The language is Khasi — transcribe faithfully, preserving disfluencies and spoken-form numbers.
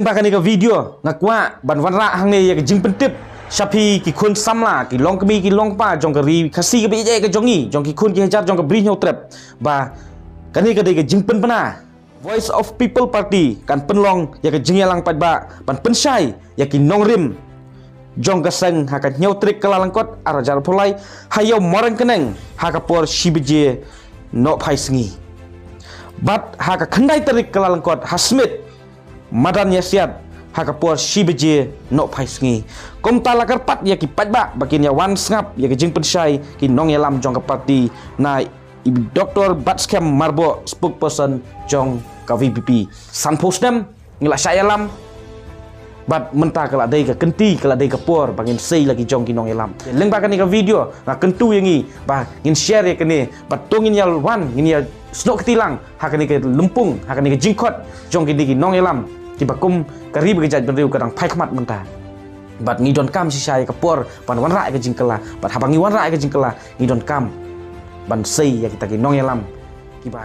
Ba kane ka video nga kwah ban wanrah hangne ïa ka jingpyntip sha phi ki khun samla, ki longkmie ki longkpa jong ka ri Khasi kaba ïeit ka jong ngi, jong ki khun ki hajar jong ka Bri Hynñiewtrep, ba kane ka dei ka jingpynbna. Voice of People Party kan pynlong ïa ka jingïalang paidbah ban pynshai ïa ki nongrim jong ka seng ha ka hynñiew tarik Kyllalyngkot arhajar arphew lai ha Ïew Marangkneng ha ka por shi baje nohphai sngi. Bad ha ka khyndai tarik Kyllalyngkot ha Smit madan Ïasiat ha ka por shi baje nohphai sngi. Kumta la kyrpad ïa ki paidbah ba kin ïa wan sngap ïa ka jingpynshai ki nongïalam jong ka party na i Doctor Batskhem Myrboh, spokesperson jong ka V P P. Sanphew snem ngi la shah ïalam. Bad mynta ka la dei ka kynti, ka la dei ka por ba ngin sei la ki jong ki nongïalam. Lyngba kane ka video nga kyntu ïa ngi ba ngin share ïa kane, bad to ngin ïa wan, ngin ïa snoh kti lang ha kane ka lympung, ha kane ka jingkhot jong kine ki nongïalam kiba kum ka ri bad ka jaitbynriew ka dang phai khmat mynta. Bad ngi donkam shisha ïa ka por ban wanrah ïa ka jingkylla, bad haba ngi wanrah ïa ka jingkylla ngi donkam ban sei ïa kita ki nongïalam kiba